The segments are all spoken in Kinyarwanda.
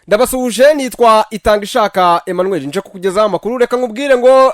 Ndabasuhuje, nitwa Itanga Ishaka Emmanuel, nje kukugezaho amakuru. Reka nkubwire ngo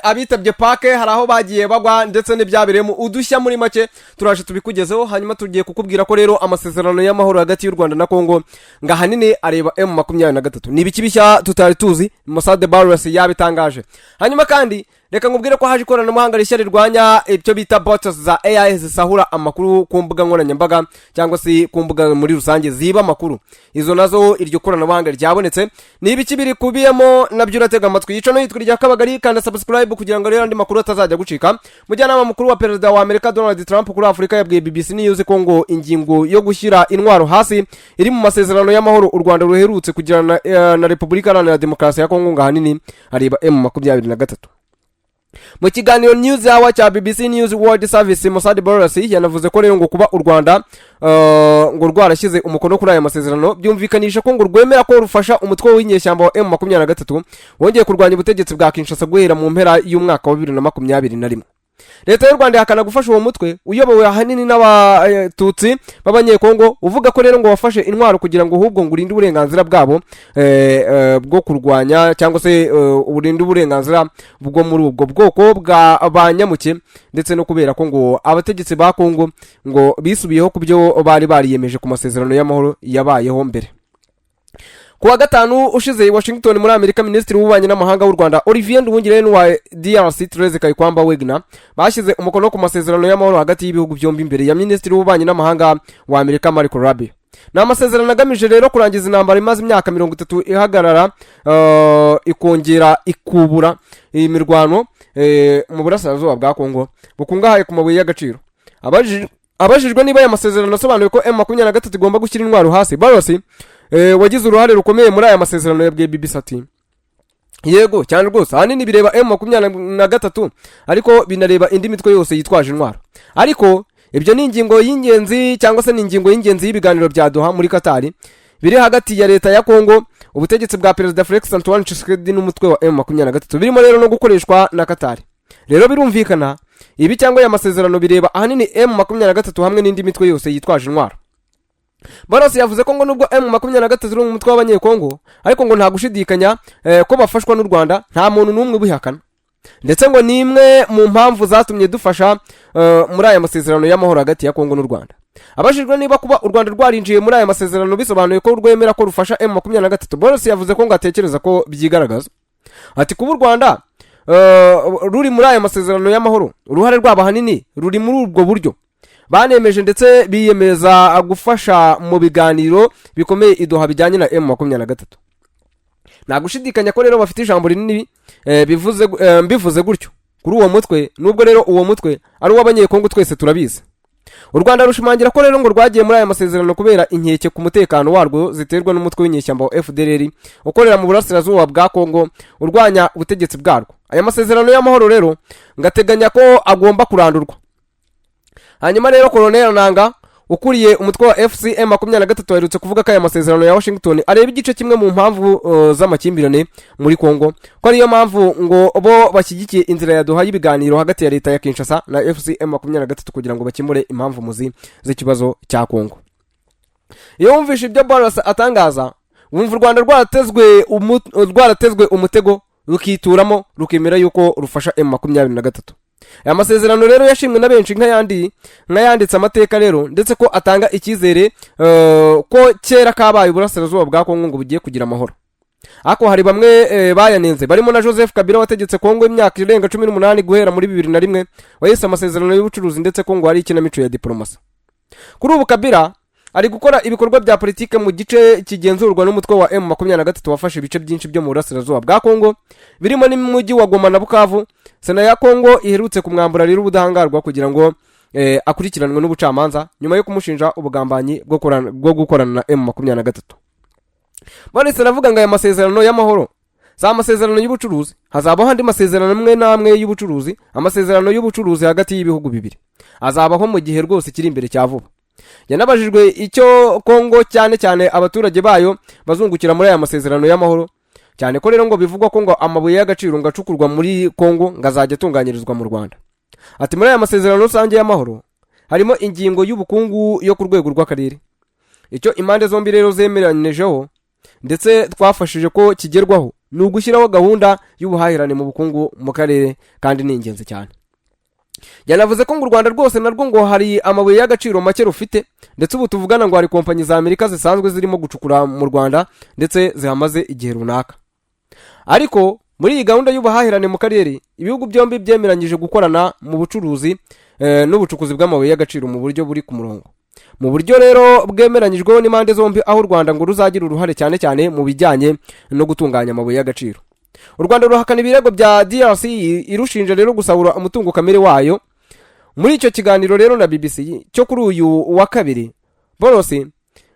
abitabye pake hari aho bagiye bagwa ndetse n'ibyabereyemo udushya. Muri make turaje tubikugezeho. Hanyuma tugiye kukubwira ko rero amasezerano y'amahoro hagati y'u Rwanda na Kongo ngo ahanini areba M23. Ni ibiki bishya tutari tuzi? Massad Boulos yabitangaje. Hanyuma kandi reka nkubwire ko haje ikoranabuhanga rishya rirwanya ibyo bita bots za AI zisahura amakuru ku mbuga nkoranyambaga cyangwa se ku mbuga muri rusange ziba amakuru. Izo nazo, iryo koranabuhanga ryabonetse, ni ibiki biri kubiyemo? Nabyo uratega amatwi. Yica no yitwa irya Kabagari. Kanda subscribe kugira ngo rero andi makuru atazajya gucika. Mujyanama mukuru wa Perezida wa Amerika Donald Trump kuri Afurika yabwiye BBC News ko ngo ingingo yo gushyira intwaro hasi iri mu masezerano y'amahoro u Rwanda ruherutse kugirana na Repubulika Iharanira Demokarasi ya Kongo ngo ahanini areba M23. Mu kiganiro News Hour cya BBC News World Service, Massad Boulos yanavuze ko rero ngo kuba u Rwanda ngo rwarashyize umukono kuri aya masezerano byumvikanisha ko ngo rwemera ko rufasha umutwe w'inyeshyamba wa M23 wongeye kurwanya ubutegetsi bwa Kinshasa guhera mu mpera y'umwaka wa 2021. Leta y'u Rwanda ihakana gufasha uwo mutwe uyobowe ahanini n'Abatutsi b'Abanyekongo, uvuga ko rero ngo wafashe intwaro kugira ngo ahubwo ngo urinde uburenganzira bwabo bwo kurwanya cyangwa se urinde uburenganzira bwo muri ubwo bwoko bwa banyamuke, ndetse no kubera ko ngo abategetsi ba Kongo ngo bisubiyeho ku byo bari bariyemeje ku masezerano y'amahoro yabayeho mbere. Ku wa gatanu ushize i Washington muri Amerika, Minisitiri w'Ububanyi n'Amahanga w'u Rwanda Olivier Nduhungirehe n'uwa DRC Therese Kayikwamba Wagner bashyize umukono ku masezerano y'amahoro hagati y'ibihugu byombi imbere ya Minisitiri w'Ububanyi n'Amahanga wa Amerika Marco Rubio. Ni amasezerano agamije rero kurangiza intambara imaze imyaka 30 ihagarara, ikongera ikubura imirwano mu burasirazuba bwa Kongo bukungahaye ku mabuye y'agaciro. Abajijwe niba aya masezerano asobanuye ko M23 igomba gushyira intwaro hasi, Boulos wagize uruhare rukomeye muri aya masezerano yabwiye BBC ati: "Yego cyane rwose, ahanini bireba M23, ariko binareba indi mitwe yose yitwaje intwaro. Ariko ibyo ni ingingo y'ingenzi cyangwa se ni ingingo y'ingenzi y'ibiganiro bya Doha muri Katari biri hagati ya leta ya Kongo, ubutegetsi bwa Perezida Felix Antoine Tshisekedi n'umutwe wa M23, birimo rero no gukoreshwa na Katari. Rero birumvikana, ibi cyangwa aya masezerano bireba ahanini M23 hamwe n'indi mitwe yose yitwaje intwaro." Boulos yavuze ko ngo nubwo M23 uri umutwe w'Abanyekongo, ariko ngo nta gushidikanya ko bafashwa n'u Rwanda, nta muntu n'umwe ubihakana, ndetse ngo ni imwe mu mpamvu zatumye dufasha muri aya masezerano y'amahoro hagati ya Kongo n'u Rwanda. Abajijwe niba kuba u Rwanda rwarinjiye muri aya masezerano bisobanuye ko rwemera ko rufasha M23, Boulos yavuze ko ngo atekereza ko byigaragaza. Ati: "Kuba u Rwanda ruri muri aya masezerano y'amahoro, uruhare rwabo ahanini ruri muri ubwo buryo. Banemeje ndetse biyemeza gufasha mu biganiro bikomeye i Doha bijyanye na M23. Nta gushidikanya ko rero bafite ijambo rinini, mbivuze gutyo, kuri uwo mutwe, nubwo rero uwo mutwe ari uw'Abanyekongo, twese turabizi." U Rwanda rushimangira ko rero ngo rwagiye muri aya masezerano kubera inkeke ku mutekano warwo ziterwa n'umutwe w'inyeshyamba wa FDLR ukorera mu burasirazuba bwa Kongo urwanya ubutegetsi bwarwo. Aya masezerano y'amahoro rero ngateganya ko agomba kurandurwa. Hanyuma rero Colonel Nanga ukuriye umutwe wa AFC M23 aherutse kuvuga ko aya masezerano ya Washington areba igice kimwe mu mpamvu z'amakimbirane muri Congo, ko ariyo mpamvu ngo bo bashyigikiye inzira ya Doha y'ibiganiro hagati ya leta ya Kinshasa na AFC 23 kugira ngo bakemure impamvu muzi z'ikibazo cya Congo. Iyo wumvishe ibyo Boulos atangaza, wumva u Rwanda rwaratezwe umutego, rukituramo, rukemera yuko rufasha M23. Aya masezerano rero yashimwe na benshi nk'ayanditse amateka rero, ndetse ko atanga icyizere ko kera kabaye uburasirazuba bwa Kongo ngo bugiye kugira amahoro. Ariko hari bamwe bayanenze, barimo na Joseph Kabila wategetse Kongo imyaka irenga 18 guhera muri 2001, wahise amasezerano y'ubucuruzi, ndetse ko ngo hari ikinamico ya diporomasi. Kuri ubu Kabila ari gukora ibikorwa bya politike mu gice kigenzurwa n'umutwe wa M23 wafashe ibice byinshi byo mu burasirazuba bwa Kongo, birimo n'umujyi wa Goma na Bukavu. Sena ya Kongo iherutse kumwambura rero ubudahangarwa kugira ngo akurikiranwe n'ubucamanza nyuma yo kumushinja ubugambanyi bwo gukorana na M23. Boulos aravuga ngo aya masezerano y'amahoro si amasezerano y'ubucuruzi, hazabaho andi masezerano amwe n'amwe y'ubucuruzi. Amasezerano y'ubucuruzi hagati y'ibihugu bibiri azabaho mu gihe rwose kiri imbere cya vuba. Yanabajijwe icyo Kongo, cyane cyane abaturage bayo, bazungukira muri aya masezerano y'amahoro, cyane ko rero ngo bivugwa ko ngo amabuye y'agaciro ngo acukurwa muri Kongo ngo azajya atunganyirizwa mu Rwanda. Ati: "Muri aya masezerano rusange y'amahoro harimo ingingo y'ubukungu yo ku rwego rw'akarere. Icyo impande zombi rero zemeranyirijeho Ndetse twafashije ko kigerwaho ni ugushyiraho gahunda y'ubuhahirane mu bukungu mu karere, kandi ni ingenzi cyane. Yanavuze ko ngo u Rwanda rwose narwo ngo hari amabuye y'agaciro make rufite, ndetse ubu tuvugana ngo hari kompanyi za Amerika zisanzwe zirimo gucukura mu Rwanda, ndetse zihamaze igihe runaka. Ariko muri iyi gahunda y'ubuhahirane mu karere, ibihugu byombi byemeranyije gukorana mu bucuruzi n'ubucukuzi bw'amabuye y'agaciro mu buryo buri ku murongo, mu buryo rero bwemeranyijweho n'impande zombi, aho u Rwanda ngo ruzagira uruhare cyane cyane mu bijyanye no gutunganya amabuye y'agaciro. U Rwanda ruhakana ibirego bya DRC irushinja rero gusahura umutungo kamere wayo. Muri icyo kiganiro rero na BBC cyo kuri uyu wa kabiri, Boulos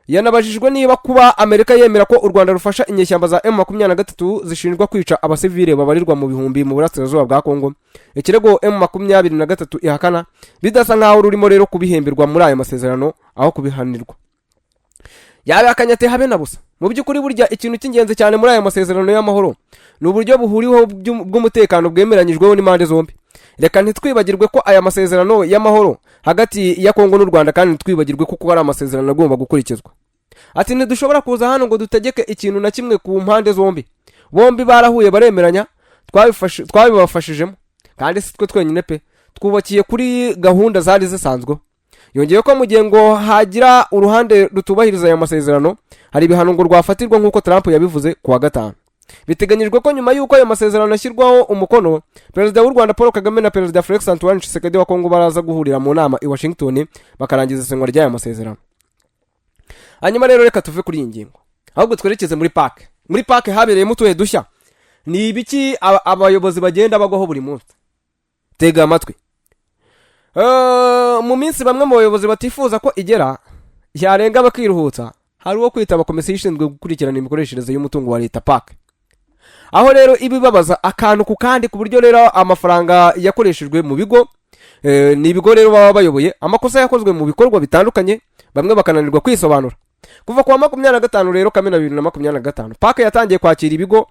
yanabajijwe niba kuba Amerika yemera ko u Rwanda rufasha inyeshyamba za M23 zishinjwa kwica abasivile babarirwa mu bihumbi mu burasirazuba bwa Kongo, ikirego M23 ihakana, bidasa nk'aho rurimo rero kubihemberwa muri ayo masezerano aho kubihanirwa. Yabihakanye ati: "Habe na busa." Mu by'ukuri burya ikintu cy'ingenzi cyane muri aya masezerano y'amahoro ni uburyo buhuriweho bw'umutekano bwemeranyijweho n'impande zombi. Reka ntitwibagirwe ko aya masezerano y'amahoro hagati ya Kongo n'u Rwanda, kandi ntitwibagirwe kuko ari amasezerano agomba gukurikizwa. Ati: "Ntidushobora kuza hano ngo dutegeke ikintu na kimwe ku mpande zombi. Bombi barahuye baremeranya, twabibafashijemo, kandi si twe twenyine pe, twubakiye kuri gahunda zari zisanzweho." Yongeye ko mu gihe ngo hagira uruhande rutubahiriza aya masezerano, hari ibihano ngo rwafatirwa, nk'uko Trump yabivuze ku wa gatanu. Biteganyijwe ko nyuma y'uko ayo masezerano ashyirwaho umukono, Perezida w'u Rwanda Paul Kagame na Perezida Felix Antoine Tshisekedi wa Kongo baraza guhurira mu nama i Washington, bakarangiza isinywa ry'aya masezerano. Hanyuma rero reka tuve kuri iyi ngingo, ahubwo twerekeze muri PAC. Muri PAC habereyemo utuhe dushya? Ni ibiki abayobozi bagenda bagwaho buri munsi? Tega amatwi. Mu minsi bamwe mu bayobozi batifuza ko igera, yarenga bakiruhutsa, hari uwo kwitaba komisiyo ishinzwe gukurikirana imikoreshereze y'umutungo wa leta, PAC, aho rero iba ibabaza akantu ku kandi, ku buryo rero amafaranga yakoreshejwe mu bigo, ni ibigo rero baba bayoboye, amakosa yakozwe mu bikorwa bitandukanye, bamwe bakananirwa kwisobanura. Kuva ku wa 25 rero Kamena 2025, PAC yatangiye kwakira ibigo,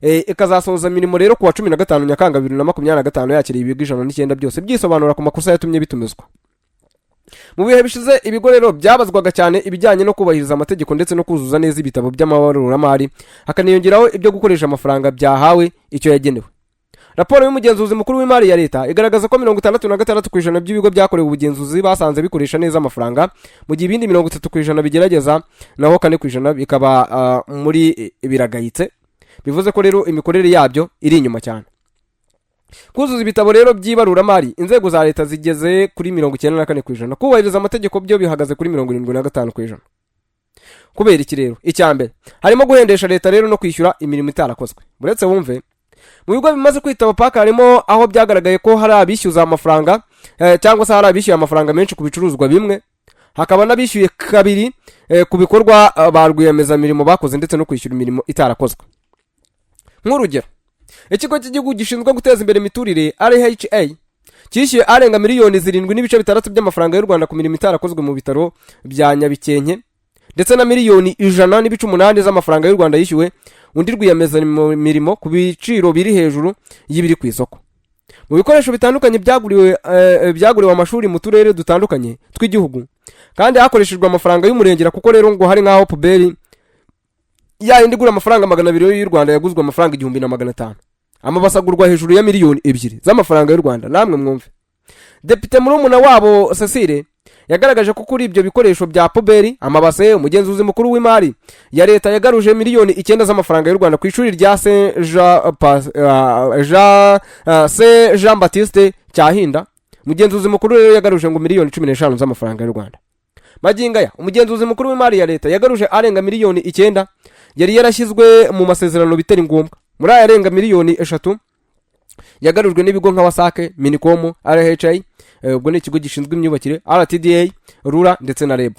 ikazasoza imirimo rero ku wa 15 Nyakanga 2025, yakiriye ibigo 109 byose byisobanura ku makosa yatumye bitumizwa. Mu bihe bishize, ibigo rero byabazwaga cyane ibijyanye no kubahiriza amategeko ndetse no kuzuza neza ibitabo by'amabaruramari, hakaniyongeraho ibyo gukoresha amafaranga byahawe icyo yagenewe. Raporo y'umugenzuzi mukuru w'imari ya leta igaragaza ko 66% by'ibigo byakorewe ubugenzuzi basanze bikoresha neza amafaranga, mu gihe ibindi 30% bigerageza, naho 4% bikaba muri biragayitse. Bivuze ko rero imikorere yabyo iri inyuma cyane. Kuzuza ibitabo rero by'ibaruramari, inzego za leta zigeze kuri 94%. Kubahiriza amategeko byo bihagaze kuri 75%. Kubera iki rero? Icya mbere harimo guhendesha leta rero no kwishyura imirimo itarakozwe. Uretse wumve, mu bigo bimaze kwitaba PAC harimo aho byagaragaye ko hari abishyuza amafaranga, cyangwa se hari abishyuye amafaranga menshi ku bicuruzwa bimwe, hakaba n'abishyuye kabiri ku bikorwa ba rwiyemezamirimo bakoze, ndetse no kwishyura imirimo itarakozwe. Nk'urugero, Ikigo cy'Igihugu gishinzwe guteza imbere imiturire, RHA, cyishyuye arenga miliyoni 7.6 by'amafaranga y'u Rwanda ku mirimo itarakozwe mu bitaro bya Nyabikenke, ndetse na miliyoni 100.8 z'amafaranga y'u Rwanda yishyuwe undi rwiyemezamirimo ku biciro biri hejuru y'ibiri ku isoko. Mu bikoresho bitandukanye byaguriwe amashuri mu turere dutandukanye tw'igihugu kandi hakoreshejwe amafaranga y'umurengera, kuko rero ngo hari nk'aho poubelle ya yindi igura amafaranga 200 y'u Rwanda yaguzwe amafaranga 1500, amabasi agurwa hejuru ya miliyoni 2 z'amafaranga y'u Rwanda. Namwe mwumve, Depite murumuna wabo Cecile yagaragaje ko kuri ibyo bikoresho bya poubelle, amabase, umugenzuzi mukuru w'imari ya leta yagaruje miliyoni 9 z'amafaranga y'u Rwanda ku ishuri rya Saint Jean Baptiste Cyahinda. Umugenzuzi mukuru rero yagaruje ngo miliyoni 15 z'amafaranga y'u Rwanda. Magingo aya, umugenzuzi mukuru w'imari ya leta yagaruje arenga miliyoni 9 yari yarashyizwe mu masezerano bitari ngombwa. Muri aya arenga miliyoni 3 yagarujwe n'ibigo nka WASAC, MINICOM, RHA, ubwo ni ikigo gishinzwe imyubakire, RTDA, RURA ndetse na REB.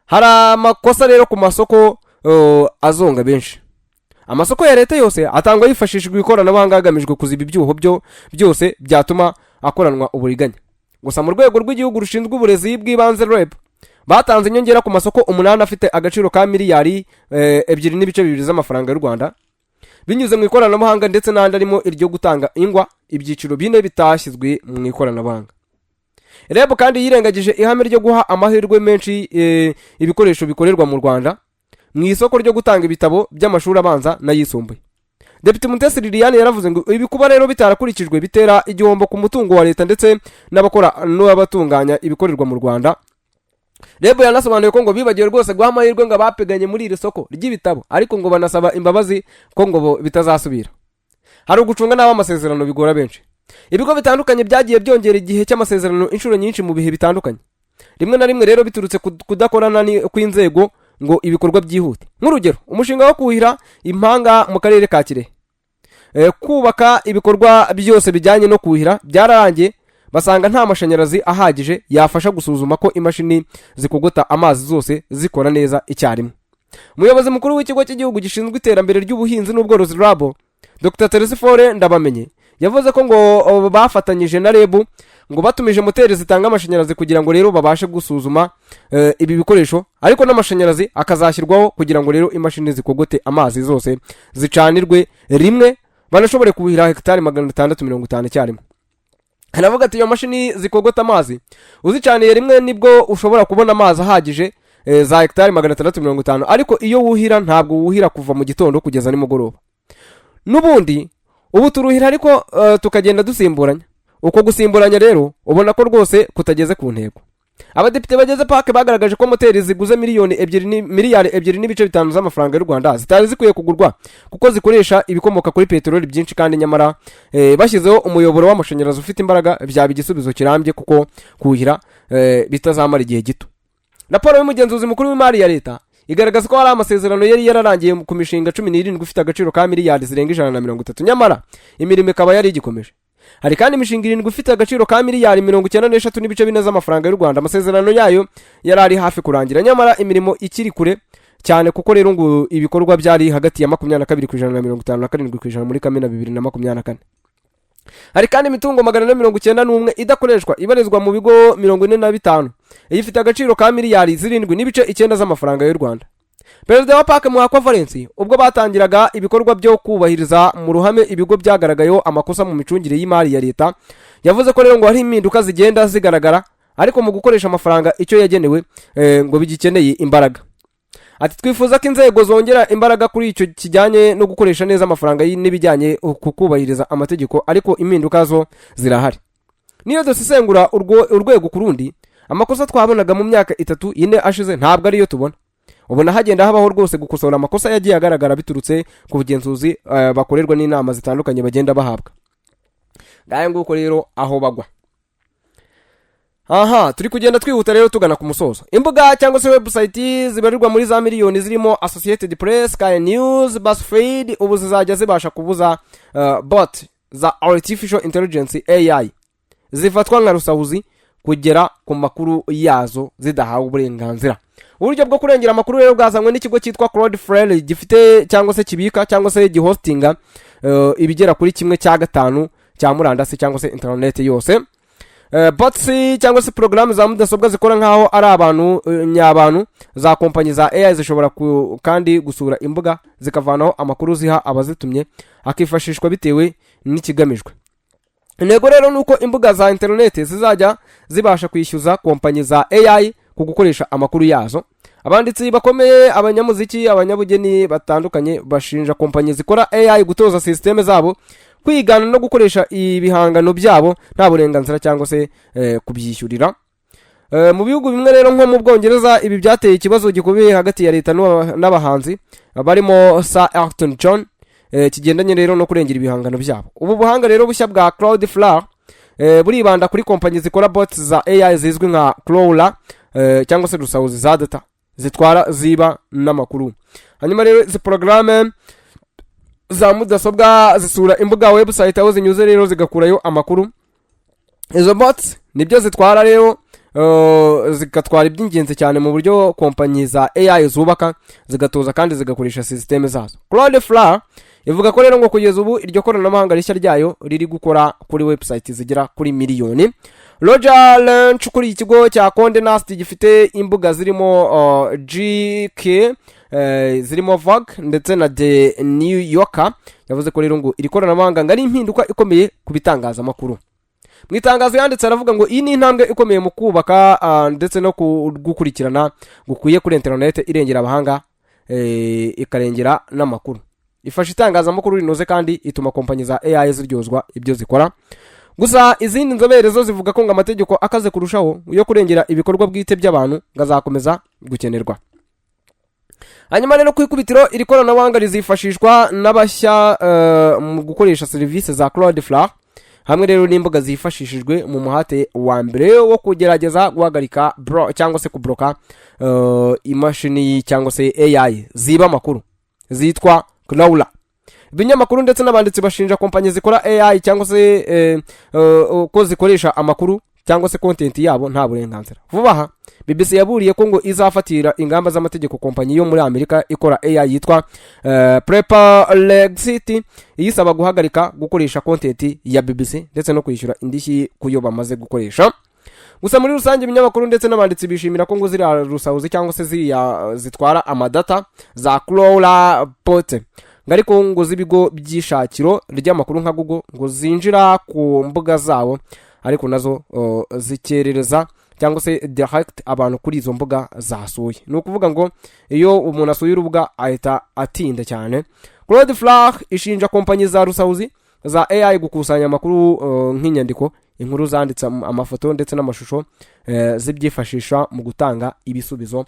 Hari amakosa rero ku masoko azonga benshi. Amasoko ya leta yose atangwa hifashishijwe ikoranabuhanga, hagamijwe kuziba ibyuho byo byose byatuma akoranwa uburiganya. Gusa mu Rwego rw'Igihugu rushinzwe Uburezi bw'Ibanze, REB, batanze inyongera ku masoko 8 afite agaciro ka miliyari 2.2 z'amafaranga y'u Rwanda binyuze mu ikoranabuhanga, ndetse n'andi arimo iryo gutanga ingwa ibyiciro bine bitashyizwe mu ikoranabuhanga. REB kandi yirengagije ihame ryo guha amahirwe menshi ibikoresho bikorerwa mu Rwanda. mu isoko ryo gutanga ibitabo by'amashuri abanza n'ayisumbuye. Depite Mutesi Liliane yaravuze ngo ibi kuba rero bitarakurikijwe bitera igihombo ku mutungo wa leta ndetse n'abakora n'abatunganya ibikorerwa mu Rwanda. REB yanasobanuye ko ngo bibagiwe rwose guha amahirwe ngo abapiganye muri iri soko ry'ibitabo, ariko ngo banasaba imbabazi ko ngo bitazasubira. Hari ugucunga nabi amasezerano bigora benshi. Ibigo bitandukanye byagiye byongera igihe cy'amasezerano inshuro nyinshi mu bihe bitandukanye, rimwe na rimwe rero biturutse ku kudakorana kw'inzego ngo ibikorwa byihute. Nk'urugero, umushinga wo kuhira impanga mu karere ka Kirehe. Kubaka ibikorwa byose bijyanye no kuhira byararangiye, basanga nta mashanyarazi ahagije yafasha gusuzuma ko imashini zikogota amazi zose zikora neza icyarimwe. Umuyobozi mukuru w'Ikigo cy'Igihugu gishinzwe Iterambere ry'Ubuhinzi n'Ubworozi, RAB, Dr Telesphore Ndabamenye, yavuze ko ngo bafatanyije na REB ngo batumije moteri zitanga amashanyarazi kugira ngo rero babashe gusuzuma ibi bikoresho, ariko n'amashanyarazi akazashyirwaho kugira ngo rero imashini zikogote amazi zose zicanirwe rimwe, banashobore kuhira hegitari 650 icyarimwe. Hanavuga ati: "Iyo mashini zikogota amazi uzicaniye rimwe nibwo ushobora kubona amazi ahagije za hegitari 650, ariko iyo wuhira ntabwo wuhira kuva mu gitondo kugeza nimugoroba. N'ubundi ubu turuhira, ariko tukagenda dusimburanya. Uko gusimburanya rero ubona ko rwose kutageze ku ntego." Abadepite bageze PAC bagaragaje ko moteri ziguze miliyoni 2 miliyari 2.5 z'amafaranga y'u Rwanda zitari zikwiye kugurwa, kuko zikoresha ibikomoka kuri peteroli byinshi, kandi nyamara bashyizeho umuyoboro w'amashanyarazi ufite imbaraga byaba igisubizo kirambye, kuko kuhira bitazamara igihe gito. Raporo y'umugenzuzi mukuru w'imari ya leta igaragaza ko hari amasezerano yari yararangiye ku mishinga 17 ifite agaciro ka miliyari zirenga 130, nyamara imirimo ikaba yari igikomeje. Hari kandi imishinga 7 ifite agaciro ka miliyari 93.4 z'amafaranga y'u Rwanda, amasezerano yayo yari ari hafi kurangira, nyamara imirimo ikiri kure cyane, kuko rero ngo ibikorwa byari hagati ya 22% na 57% muri Kamena 2024. Hari kandi imitungo 491 idakoreshwa ibarizwa mu bigo 45, iyi ifite agaciro ka miliyari 7.9 z'amafaranga y'u Rwanda. Perezida wa PAC, Muhakwa Valens, ubwo batangiraga ibikorwa byo kubahiriza mu ruhame ibigo byagaragayeho amakosa mu micungire y'imari ya leta, yavuze ko rero ngo hari impinduka zigenda zigaragara, ariko mu gukoresha amafaranga icyo yagenewe ngo bigikeneye imbaraga. Ati: "Twifuza ko inzego zongera imbaraga kuri icyo kijyanye no gukoresha neza amafaranga n'ibijyanye ku kubahiriza amategeko, ariko impinduka zo zirahari. Niyo dusesengura urwego ku rundi, amakosa twabonaga mu myaka 3, 4 ashize ntabwo ariyo tubona. Ubona hagenda habaho rwose gukosora amakosa yagiye agaragara biturutse ku bugenzuzi bakorerwa n'inama zitandukanye bagenda bahabwa." Ngayo nguko rero aho bagwa. Aha turi kugenda twihuta rero tugana ku musozo. Imbuga cyangwa se website zibarirwa muri za miliyoni zirimo Associated Press, Sky News, BuzzFeed ubu zizajya zibasha kubuza bot za artificial intelligence, AI, zifatwa nka rusahuzi kugera ku makuru yazo zidahawe uburenganzira. Uburyo bwo kurengera amakuru rero bwazanywe n'ikigo cyitwa Cloudflare, gifite cyangwa se kibika cyangwa se gihostinga ibigera kuri 1/5 cya murandasi cyangwa se interineti yose. Bots cyangwa se porogaramu za mudasobwa zikora nk'aho ari abantu nyabantu za kompanyi za AI zishobora kandi gusura imbuga zikavanaho amakuru ziha abazitumye, hakifashishwa bitewe n'ikigamijwe. Intego rero ni uko imbuga za interineti zizajya zibasha kwishyuza kompanyi za AI ku gukoresha amakuru yazo. Abanditsi bakomeye, abanyamuziki, abanyabugeni batandukanye bashinja kompanyi zikora AI gutoza sisiteme zabo kwigana no gukoresha ibihangano byabo nta burenganzira cyangwa se kubyishyurira. Mu bihugu bimwe rero nko mu Bwongereza, ibi byateye ikibazo gikomeye hagati ya leta n'abahanzi barimo Sir Elton John, kigendanye rero no kurengera ibihangano byabo. Ubu buhanga rero bushya bwa Cloudflare buribanda kuri kompanyi zikora bots za AI zizwi nka crawler cyangwa se rusahuzi za data zitwara, ziba n'amakuru. Hanyuma rero izi porogaramu za mudasobwa zisura imbuga, website, aho zinyuze rero zigakurayo amakuru. Izo bots nibyo zitwara rero, zigatwara iby'ingenzi cyane mu buryo kompanyi za AI zubaka, zigatoza kandi zigakoresha sisiteme zazo. Cloudflare ivuga ko rero ngo kugeza ubu iryo koranabuhanga rishya ryayo riri gukora kuri website zigera kuri miliyoni. Roger Lynch ukuriye ikigo cya Conde Nast gifite imbuga zirimo GQ, zirimo Vogue ndetse na The New Yorker, yavuze ko rero ngo iri koranabuhanga ngo ari impinduka ikomeye ku bitangazamakuru. Mu itangazo yanditse aravuga ngo iyi ni intambwe ikomeye mu kubaka ndetse no gukurikirana gukwiye kuri interineti irengera abahanga. ikarengera n'amakuru, ifasha itangazamakuru rinoze kandi ituma kompanyi za AI ziryozwa ibyo zikora. Gusa izindi nzobere zo zivuga ko ngo amategeko akaze kurushaho yo kurengera ibikorwa bwite by'abantu ngo azakomeza gukenerwa. Hanyuma rero, ku ikubitiro iri koranabuhanga rizifashishwa n'abashya mu gukoresha serivisi za Cloudflare hamwe rero n'imbuga zifashishijwe mu muhate wa mbere wo kugerageza guhagarika bro cyangwa se kubloka imashini cyangwa se AI ziba amakuru zitwa crawler. Ibinyamakuru ndetse n'abanditsi bashinja kompanyi zikora AI cyangwa se ko zikoresha amakuru cyangwa se content yabo nta burenganzira. Vuba aha BBC yaburiye ko ngo izafatira ingamba z'amategeko kompanyi yo muri Amerika ikora AI yitwa Perplexity, iyisaba guhagarika gukoresha content ya BBC ndetse no kwishyura indishyi ku yo bamaze gukoresha. Gusa muri rusange, ibinyamakuru ndetse n'abanditsi bishimira ko ngo ziriya rusahuzi cyangwa se ziriya zitwara amadata za crawler bot, ngo ariko ngo z'ibigo by'ishakiro ry'amakuru nka Google ngo zinjira ku mbuga zabo, ariko nazo zikerereza cyangwa se direct abantu kuri izo mbuga zasuye. Ni ukuvuga ngo iyo umuntu asuye urubuga ahita atinda cyane. Cloudflare ishinja kompanyi za rusahuzi za AI gukusanya amakuru nk'inyandiko, inkuru zanditse, amafoto ndetse n'amashusho zibyifashisha mu gutanga ibisubizo,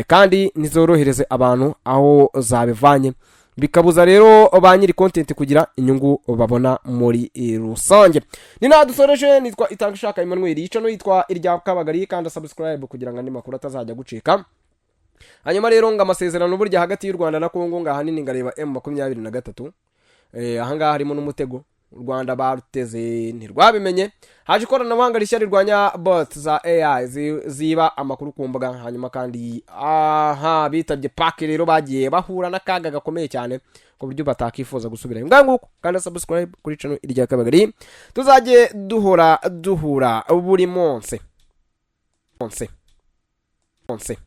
kandi ntizorohereze abantu aho zabivanye, bikabuza rero ba nyiri content kugira inyungu babona muri rusange. Ni naha dusoreje. Nitwa Itanga Ishaka Emmanuel, yica no yitwa irya Kabagari. Kandi subscribe kugira ngo andi makuru atazajya gucika. Hanyuma rero ngo amasezerano burya hagati y'u Rwanda na Kongo ngo ahanini ngareba M23. Ahangaha harimo n'umutego u Rwanda baruteze ntirwabimenye. Haje ikoranabuhanga rishya rirwanya bot za AI ziba amakuru ku mbuga. Hanyuma kandi aha bitabye pake rero bagiye bahura n'akaga gakomeye cyane ku buryo batakifuza gusubirayo. Ngaho nguko, kandi subscribe kuri channel irya Kabagari, tuzajye duhora duhura buri munsi munsi munsi.